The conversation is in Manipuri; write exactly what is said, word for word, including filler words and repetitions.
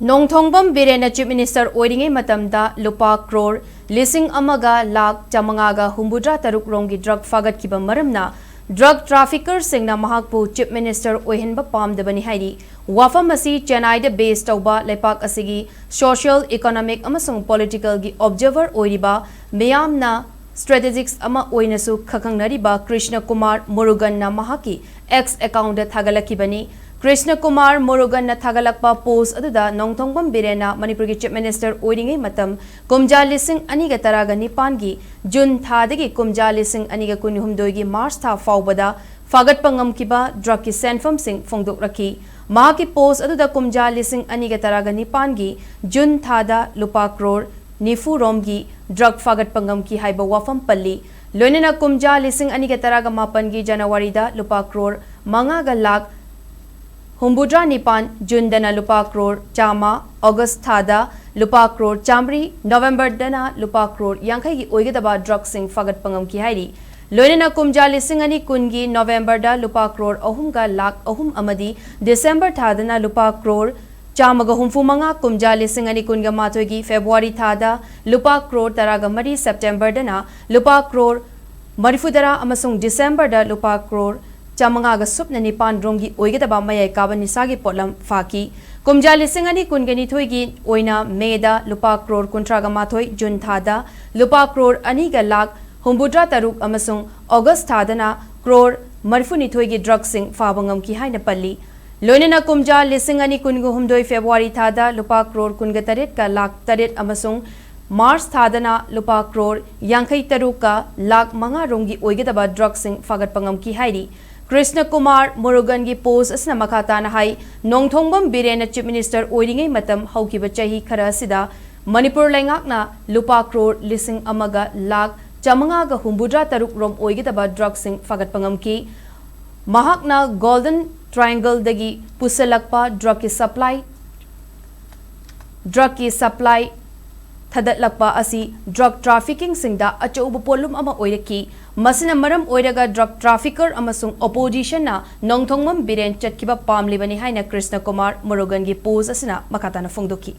ꯅꯣꯡꯊꯣꯡꯕꯝ ꯕꯤꯔꯦꯟꯅ Chief Minister ꯑꯣꯏꯔꯤꯉꯩ ꯃꯇꯝꯗ ꯂꯨꯄꯥ ꯀ꯭ꯔꯣꯔ ꯂꯤꯁꯤꯡ ꯑꯃꯒ ꯂꯥꯈ ꯆꯥꯃꯉꯥꯒ ꯍꯨꯝꯐꯨꯇꯔꯥ ꯇꯔꯨꯛ ꯔꯣꯝꯒꯤ drug ꯐꯥꯒꯠꯈꯤꯕ ꯃꯔꯝꯅ drug traffickerꯁꯤꯡꯅ ꯃꯍꯥꯛꯄꯨ Chief Minister ꯑꯣꯏꯍꯟꯕ ꯄꯥꯝꯗꯕꯅꯤ ꯍꯥꯏꯔꯤ꯫ ꯋꯥꯐꯝ ꯑꯁꯤ ꯆꯦꯟꯅꯥꯏꯗ base ꯇꯧꯕ ꯂꯩꯄꯥꯛ ꯑꯁꯤꯒꯤ social, economic ꯑꯃꯁꯨꯡ politicalꯒꯤ observer ꯑꯣꯏꯔꯤꯕ ꯃꯤꯌꯥꯝꯅ strategist ꯑꯃ ꯑꯣꯏꯅꯁꯨ ꯈꯪꯅꯔꯤꯕ ꯀ꯭ꯔꯤꯁꯅ ꯀꯨꯃꯥꯔ ꯃꯨꯔꯨꯒꯟꯅ ꯃꯍꯥꯛꯀꯤ X accountꯇ ꯊꯥꯒꯠꯂꯛꯈꯤꯕꯅꯤ꯫ ꯀ꯭ꯔꯤꯁꯅ ꯀꯨꯃꯥꯔ ꯃꯨꯔꯨꯒꯟꯅ ꯊꯥꯒꯠꯂꯛꯄ post ꯑꯗꯨꯗ ꯅꯣꯡꯊꯣꯡꯕꯝ ꯕꯤꯔꯦꯟꯅ ꯃꯅꯤꯄꯨꯔꯒꯤ Chief Minister ꯑꯣꯏꯔꯤꯉꯩ ꯃꯇꯝ ꯀꯨꯝꯖꯥ ꯂꯤꯁꯤꯡ ꯑꯅꯤꯒ ꯇꯔꯥꯒ ꯅꯤꯄꯥꯟꯒꯤ June ꯊꯥꯗꯒꯤ ꯀꯨꯝꯖꯥ ꯂꯤꯁꯤꯡ ꯑꯅꯤꯒ ꯀꯨꯟꯍꯨꯝꯗꯣꯏꯒꯤ March ꯊꯥ ꯐꯥꯎꯕꯗ ꯐꯥꯒꯠꯄ ꯉꯝꯈꯤꯕ drugꯀꯤ ꯁꯦꯟꯐꯝꯁꯤꯡ ꯐꯣꯡꯗꯣꯛꯂꯛꯈꯤ꯫ ꯃꯍꯥꯛꯀꯤ post ꯑꯗꯨꯗ ꯀꯨꯝꯖꯥ ꯂꯤꯁꯤꯡ ꯑꯅꯤꯒ ꯇꯔꯥꯒ ꯅꯤꯄꯥꯟꯒꯤ June ꯊꯥꯗ ꯂꯨꯄꯥ ꯀ꯭ꯔꯣꯔ ꯅꯤꯐꯨ ꯔꯣꯝꯒꯤ drug ꯐꯥꯒꯠꯄ ꯉꯝꯈꯤ ꯍꯥꯏꯕ ꯋꯥꯐꯝ ꯄꯜꯂꯤ꯫ ꯂꯣꯏꯅꯅ ꯀꯨꯝꯖꯥ ꯂꯤꯁꯤꯡ ꯑꯅꯤꯒ ꯇꯔꯥꯒ ꯃꯥꯄꯟꯒꯤ Januaryꯗ ꯂꯨꯄꯥ ꯀ꯭ꯔꯣꯔ ꯃꯉꯥꯒ ꯂꯥꯈ ꯍꯨꯝꯐꯨꯇꯔꯥ ꯅꯤꯄꯥꯟ, Juneꯗꯅ ꯂꯨꯄꯥ ꯀ꯭ꯔꯣꯔ ꯆꯥꯝꯃ, August ꯊꯥꯗ ꯂꯨꯄꯥ ꯀ꯭ꯔꯣꯔ ꯆꯥꯝꯃꯔꯤ, Novemberꯗꯅ ꯂꯨꯄꯥ ꯀ꯭ꯔꯣꯔ ꯌꯥꯡꯈꯩꯒꯤ ꯑꯣꯏꯒꯗꯕ drugꯁꯤꯡ ꯐꯥꯒꯠꯄ ꯉꯝꯈꯤ ꯍꯥꯏꯔꯤ꯫ ꯂꯣꯏꯅꯅ ꯀꯨꯝꯖꯥ ꯂꯤꯁꯤꯡ ꯑꯅꯤ ꯀꯨꯟꯒꯤ Novemberꯗ ꯂꯨꯄꯥ ꯀ꯭ꯔꯣꯔ ꯑꯍꯨꯝꯒ ꯂꯥꯈ ꯑꯍꯨꯝ ꯑꯃꯗꯤ December ꯊꯥꯗꯅ ꯂꯨꯄꯥ ꯀ꯭ꯔꯣꯔ ꯆꯥꯝꯃꯒ ꯍꯨꯝꯐꯨ ꯃꯉꯥ, ꯀꯨꯝꯖꯥ ꯂꯤꯁꯤꯡ ꯑꯅꯤ ꯀꯨꯟꯒ ꯃꯥꯊꯣꯏꯒꯤ February ꯊꯥꯗ ꯂꯨꯄꯥ ꯀ꯭ꯔꯣꯔ ꯇꯔꯥꯒ ꯃꯔꯤ, Septemberꯗꯅ ꯂꯨꯄꯥ ꯀ꯭ꯔꯣꯔ ꯃꯔꯤꯐꯨꯇꯔꯥ ꯑꯃꯁꯨꯡ Decemberꯗ ꯂꯨꯄꯥ ꯀ꯭ꯔꯣꯔ ꯆꯥꯃꯉꯥꯒ ꯁꯨꯞꯅ ꯅꯤꯄꯥꯟ ꯔꯣꯝꯒꯤ ꯑꯣꯏꯒꯗꯕ ꯃꯌꯥꯏ ꯀꯥꯕ ꯅꯤꯁꯥꯒꯤ ꯄꯣꯠꯂꯝ ꯐꯥꯈꯤ꯫ ꯀꯨꯝꯖꯥ ꯂꯤꯁꯤꯡ ꯑꯅꯤ ꯀꯨꯟꯒ ꯅꯤꯊꯣꯏꯒꯤ ꯑꯣꯏꯅ Mayꯗ ꯂꯨꯄꯥ ꯀ꯭ꯔꯣꯔ ꯀꯨꯟꯊ꯭ꯔꯥꯒ ꯃꯥꯊꯣꯏ, June ꯊꯥꯗ ꯂꯨꯄꯥ ꯀ꯭ꯔꯣꯔ ꯑꯅꯤꯒ ꯂꯥꯈ ꯍꯨꯝꯐꯨꯇꯔꯥ ꯇꯔꯨꯛ ꯑꯃꯁꯨꯡ August ꯊꯥꯗꯅ ꯀ꯭ꯔꯣꯔ ꯃꯔꯤꯐꯨꯅꯤꯊꯣꯏꯒꯤ drugꯁꯤꯡ ꯐꯥꯕ ꯉꯝꯈꯤ ꯍꯥꯏꯅ ꯄꯜꯂꯤ꯫ ꯂꯣꯏꯅꯅ ꯀꯨꯝꯖꯥ ꯂꯤꯁꯤꯡ ꯑꯅꯤ ꯀꯨꯟꯒ ꯍꯨꯝꯗꯣꯏ February ꯊꯥꯗ ꯂꯨꯄꯥ ꯀ꯭ꯔꯣꯔ ꯀꯨꯟꯒ ꯇꯔꯦꯠꯀ ꯂꯥꯈ ꯇꯔꯦꯠ ꯑꯃꯁꯨꯡ March ꯊꯥꯗꯅ ꯂꯨꯄꯥ ꯀ꯭ꯔꯣꯔ ꯌꯥꯡꯈꯩ ꯇꯔꯨꯛꯀ ꯂꯥꯈ ꯃꯉꯥ ꯔꯣꯝꯒꯤ ꯑꯣꯏꯒꯗꯕ drugꯁꯤꯡ ꯐꯥꯒꯠꯄ ꯉꯝꯈꯤ ꯍꯥꯏꯔꯤ꯫ ꯀ꯭ꯔꯤꯁꯅ ꯀꯨꯃꯥꯔ ꯃꯨꯔꯨꯒꯟꯒꯤ post ꯑꯁꯤꯅ ꯃꯈꯥ ꯇꯥꯅ ꯍꯥꯏ, ꯅꯣꯡꯊꯣꯡꯕꯝ ꯕꯤꯔꯦꯟꯅ Chief Minister ꯑꯣꯏꯔꯤꯉꯩ ꯃꯇꯝ ꯍꯧꯈꯤꯕ ꯆꯍꯤ ꯈꯔ ꯑꯁꯤꯗ ꯃꯅꯤꯄꯨꯔ ꯂꯩꯉꯥꯛꯅ ꯂꯨꯄꯥ ꯀ꯭ꯔꯣꯔ ꯂꯤꯁꯤꯡ ꯑꯃꯒ ꯂꯥꯈ ꯆꯥꯃꯉꯥꯒ ꯍꯨꯝꯐꯨꯇꯔꯥ ꯇꯔꯨꯛ ꯔꯣꯝ ꯑꯣꯏꯒꯗꯕ drugꯁꯤꯡ ꯐꯥꯒꯠꯄ ꯉꯝꯈꯤ꯫ ꯃꯍꯥꯛꯅ Golden Triangleꯗꯒꯤ ꯄꯨꯁꯤꯜꯂꯛꯄ drugꯀꯤ supply, drugꯀꯤ supply ꯊꯥꯗꯠꯂꯛꯄ ꯑꯁꯤ ꯗ꯭ꯔꯒ ꯇ꯭ꯔꯥꯐꯤꯀꯤꯡꯁꯤꯡꯗ ꯑꯆꯧꯕ ꯄꯣꯠꯂꯨꯝ ꯑꯃ ꯑꯣꯏꯔꯛꯈꯤ꯫ ꯃꯁꯤꯅ ꯃꯔꯝ ꯑꯣꯏꯔꯒ ꯗ꯭ꯔꯒ ꯇ꯭ꯔꯥꯐꯤꯀꯔ ꯑꯃꯁꯨꯡ ꯑꯣꯄꯣꯖꯤꯁꯟꯅ ꯅꯣꯡꯊꯣꯡꯕꯝ ꯕꯤꯔꯦꯟ ꯆꯠꯈꯤꯕ ꯄꯥꯝꯂꯤꯕꯅꯤ ꯍꯥꯏꯅ ꯀ꯭ꯔꯤꯁꯅ ꯀꯨꯃꯥꯔ ꯃꯨꯔꯨꯒꯟꯒꯤ ꯄꯣꯁ ꯑꯁꯤꯅ ꯃꯈꯥ ꯇꯥꯅ ꯐꯣꯡꯗꯣꯛꯈꯤ꯫